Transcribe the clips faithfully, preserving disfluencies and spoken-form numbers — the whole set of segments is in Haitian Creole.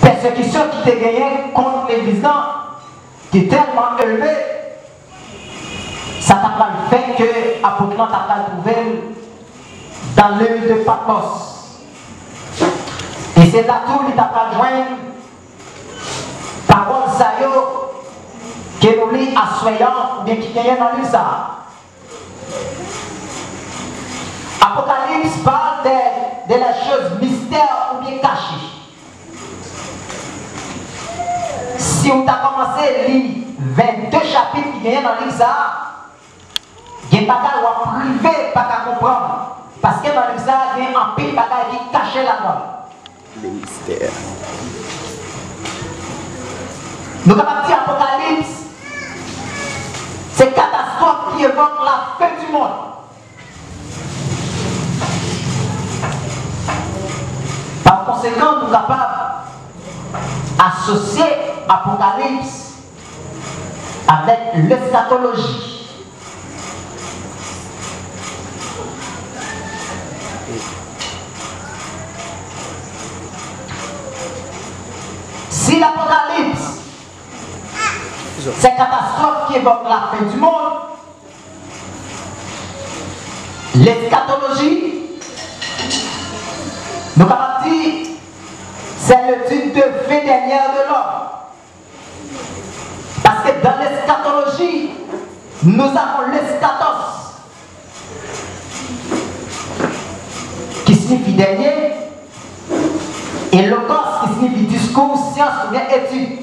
pèsekisyon ki te genyen kont legliz lan te tèlman elve, sa ta pral fè ke apot lan ta pral twouve l dans l'île de Patmos. E se la tou li ta pral jwenn pawòl sa yo ke nou li aswè an oubyen ki genyen nan liv sa a. Apokalips parle de, de la chose mystère oubyen kache. Si w ta kòmanse li vennde chapit ki genyen nan liv sa a, gen bagay w ap rive pa ka konprann. Paske nan liv sa a, gen anpil bagay ki kache ladan l. Le mystère. Nou kapab di Apokalips se katastwòf ki evòk la fin du monde. Pa konsekan, nou kapab asosye Apokalips avèk leskatoloji. Si Lapokalips se katastwòf ki evòk la fin du monde, leskatoloji, nou kapab di, c'est l'étude de fin dernière de l'homme. Parce que dans l'eschatologie, nous avons l'eschatos, qui signifie dernier, et logos, qui signifie discours, science ou bien étude.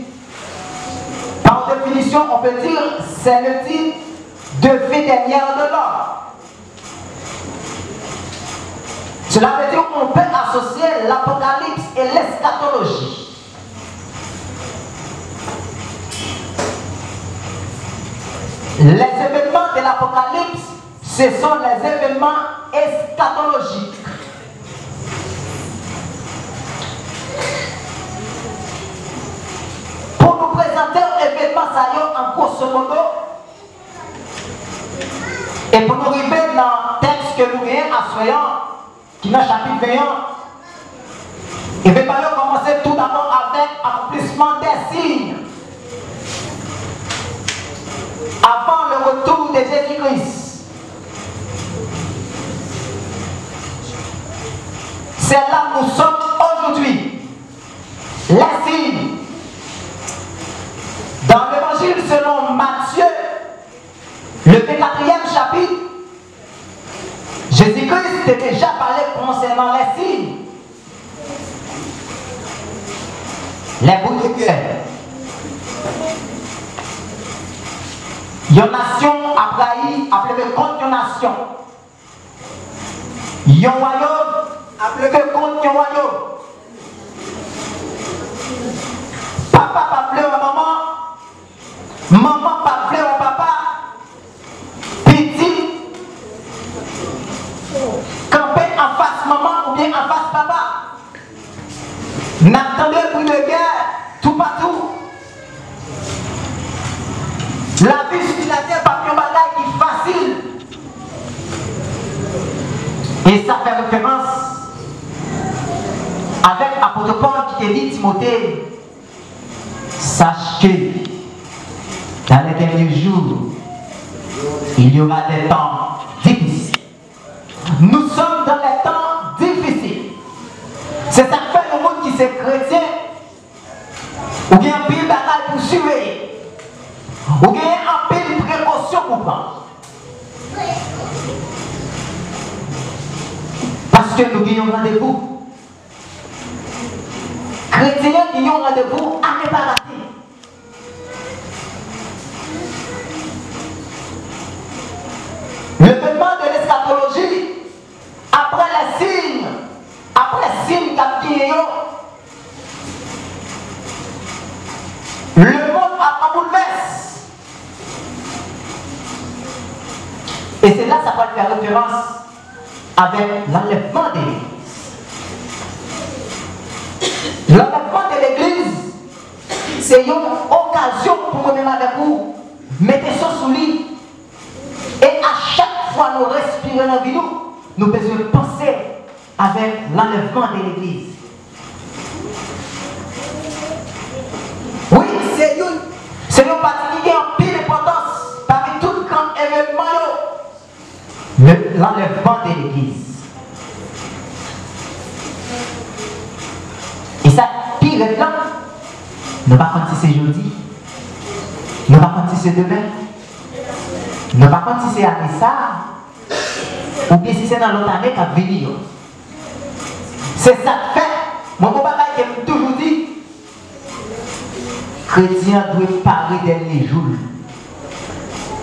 Par définition, on peut dire c'est l'étude de vie dernière de l'homme. Cela veut dire qu'on peut associer l'Apocalypse et l'eschatologie. Les événements de l'Apocalypse, ce sont les événements eschatologiques. Pou nou prezante evènman sa yo an gwoso modo, e pou nou rive nan tèks ke nou genyen aswè an, ki nan chapit ven an, evènman yo kòmanse toudabò avèk akonplisman dè siy avant le retour de Jésus-Christ. C'est là où nous sommes aujourd'hui. Les signes. Dans l'Évangile selon Matthieu, le vingt-quatrième chapitre, Jezi Kris te deja pale konsènan les signes. Les bouts de guerre. Yon nasyon ap rayi, ap leve kont yon nasyon. Yon wayòm ap leve kont yon wayòm. Papa p ap vle wè manman, manman p ap vle wè papa, pitit kanpe anfas manman oubyen anfas papa. N ap tande bri de gè toupatou. Lavi sou latè p ap yon bagay ki fasil. E sa fè referans avèk apot Pòl ki te di Timote, sache ke dans les derniers jours, il y aura des temps difficiles. Nous sommes dans les temps difficiles. Se sa k fè yon moun ki se kretyen, ou gen anpil bagay pou siveye. Ou gen anpil prekosyon pou pran. Paske nou gen yon randevou. Kretyen an gen yon randevou a ne pa rate. Levènman de leskatoloji, apre lè siy, apre siy k ap genyen yo, lemonn ap an boulvès. E se la sa pral fè referans avèk lanlèvman de legliz. Lanlèvman de legliz, se yon okazyon pou mwen menm avèk ou mete so sou li. E a chak fwa nou respire nan vi nou, nou bezwen panse avèk lanlèvman de legliz. Le, l'enlèvement de l'église. E sa k pi rèd la, nou pa konn si se jodi, nou pa konn si se demen, nou pa konn si se ane sa a, oubyen si se nan lòt ane k ap vini yo. Se sa k fè, mwen, gon bagay ke m toujou di, kretyen an dwe pare dènye jou l.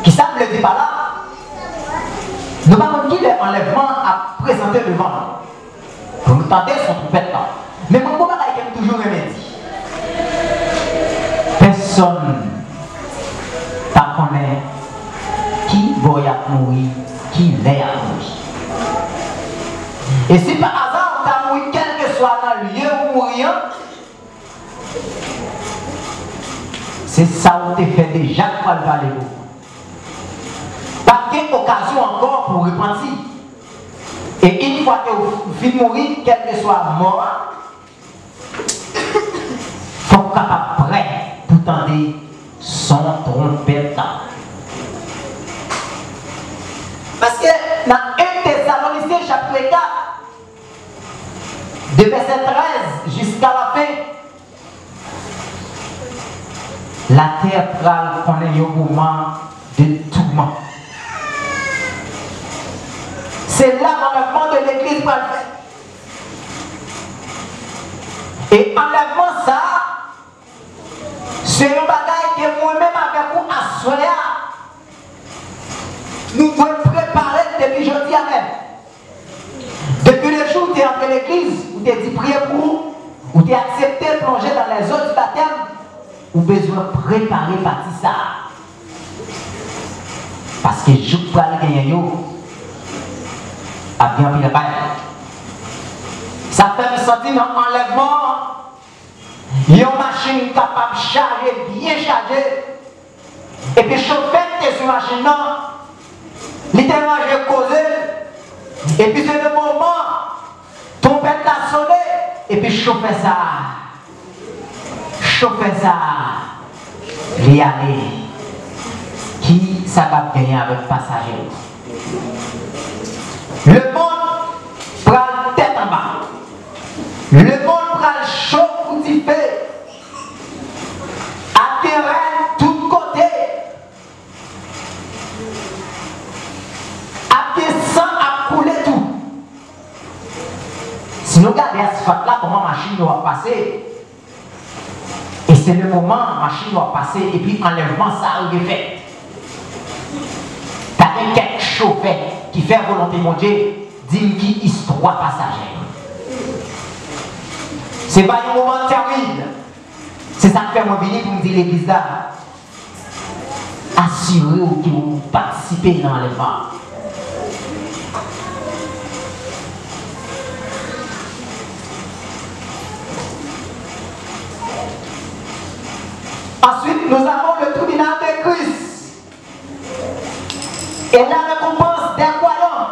Kisa m vle di pa la? Nou pa konn kilè anlèvman an ap prezante devan nou. Pou nou tande son twonpèt la. Men mwen, gon bagay ke m toujou renmen di. Pèsonn pa konnen ki bò y ap mouri, ki lè y ap mouri. E si pa aza ou ta mouri, kèlkeswa nan lye ou mouri an, se sa ou te fè deja k pral vale pou ou. Pa gen okazyon ankò pou w repanti. E yon fwa ke w fin mouri, kèlkeswa mò a, fòk ou kapab prè pou tande son twonpèt la. Paske nan en Tesalonisyen chapit kat, de vèsè trèz jiska lafen, latè pral konnen yon moman de touman. Se la anlèvman de legliz pral fèt. E anlèvman sa a, se yon bagay ke mwen menm avèk ou aswè a, nou dwe prepare l depi jodi a menm. Depi le jou ou te antre legliz, ou te di priye pou ou, ou te aksepte plonje dans les eaux du baptême, ou bezwen prepare pati sa a. Paske jou k pral genyen yo, ap gen anpil bay. Sa fè m santi nan anlèvman an, yon machin kapab chaje, byen chaje, epi chofè ki te sou machin nan, li te ranje koze l, epi se le moman twonpèt la sone, epi chofè sa a, chofè sa a, li ale. Ki sa k ap genyen avèk pasaje yo? Lemonn pral tèt anba. Lemonn pral cho kou dife. Ap gen rèn tout kote. Ap gen san ap koule tou. Si nou gade asfalt la, kòman machin yo ap pase, e se le moman machin yo ap pase, epi anlèvman sa a rive fèt. Ta gen kèk chofè ki fè volonte Bondye, di m ki istwa pasaje yo. Se pa yon moman tèrib. Se sa k fè mwen vini pou m di legliz la, asire w ke w patisipe nan anlèvman an. Ensuite, nous avons le tribunal de Christ et la récompense des croyants.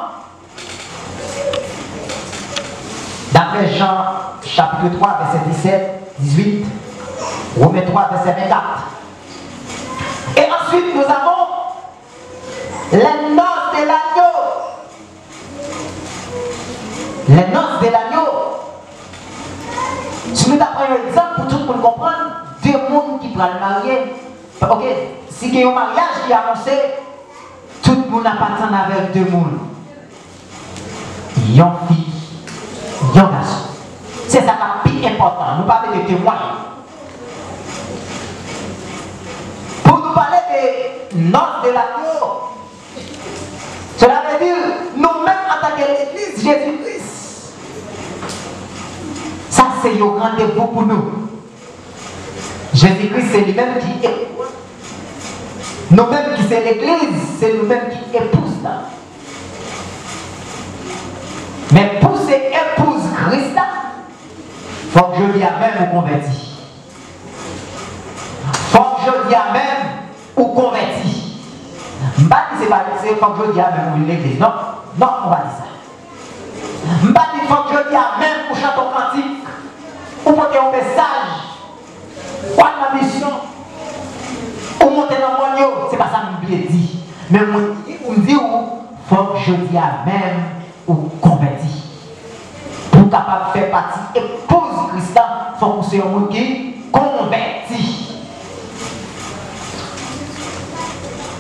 D'après Jean chapitre trois, verset dix-sept, dix-huit, Romains trois, verset vingt-quatre. Et ensuite, nous avons les noces de l'agneau. Les noces de l'agneau. Si nou ta pran yon egzanp pou tout moun konprann, de moun ki pral marye. Ok, si gen yon maryaj ki anonse, tout moun ap atann avèk de moun. Yon fi, yon gason. Se sa k ap pi enpòtan. Nou pa mete temwen. Pou nou pale de noces de l'agneau, cela veut dire, nou menm antanke legliz Jezi Kris, sa se yon randevou pou nou. Jezi Kris se li menm ki e-, nou menm ki se legliz, se nou menm ki epouz la. Men pou se epouz Kris la, fòk jodi a menm ou konvèti. Fòk jodi a menm ou konvèti. M pa di se pa, se fòk jodi a menm ou vin legliz, non. Non, m pa di sa. M pa di fòk jodi a menm ou chante yon kantik, ou pote yon mesaj, ou al nan misyon, ou monte nan mòn yo, se pa sa m vle di. Men mwen di pou m di w, Fòk jodi a menm ou konvèti. Pou w kapab fè pati epouz Kris la, fòk ou se yon moun ki konvèti.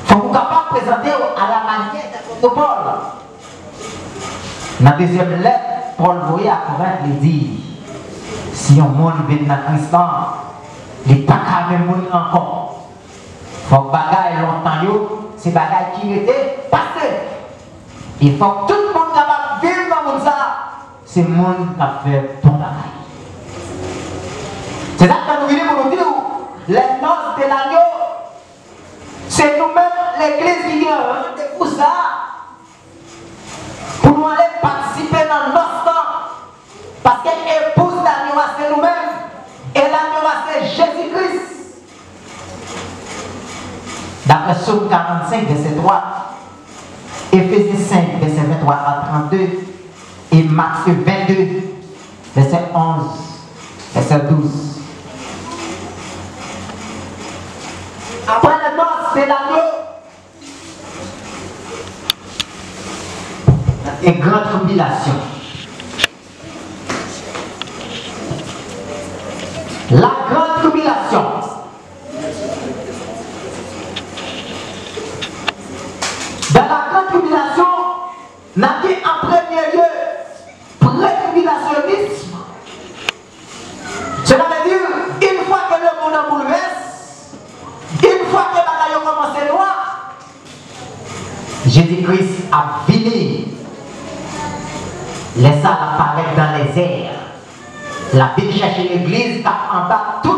Fòk ou kapab prezante w alamanyè de apot Pòl. Nan dezyèm lèt Pòl voye a Korent, li di, si yon moun vin nan Kris la, li pa ka menm moun nan ankò. Fòk bagay lontan yo, se bagay ki rete pase. E fòk tout moun kapab viv nan moun sa, se moun k ap fè bon bagay. Se sa k fè nou vini pou nou di w, les noces de l'agneau, se nou menm legliz ki gen randevou sa, pou nou ale patisipe nan nòs lan. Paske epouz lanyo a se nou menm, e lanyo a se Jezi Kris. Daprè Sòm karannsenk, vèsè twa, Efezyen senk, vèsè venntwa a trannde, e Matye vennde, vèsè onz, vèsè douz. Apre lè nòs de lanyo, e gran tribilasyon. La grande tribulation. Dans la grande tribulation, n ap gen an premye lye pretribilasyonism. Cela veut dire, une fois que le monde en bouleverse, une fois que bagay yo kòmanse nwa, Jezi Kris ap vini. Lè sa a, l ap parèt dans les airs. L ap vin chèche legliz k ap anba tout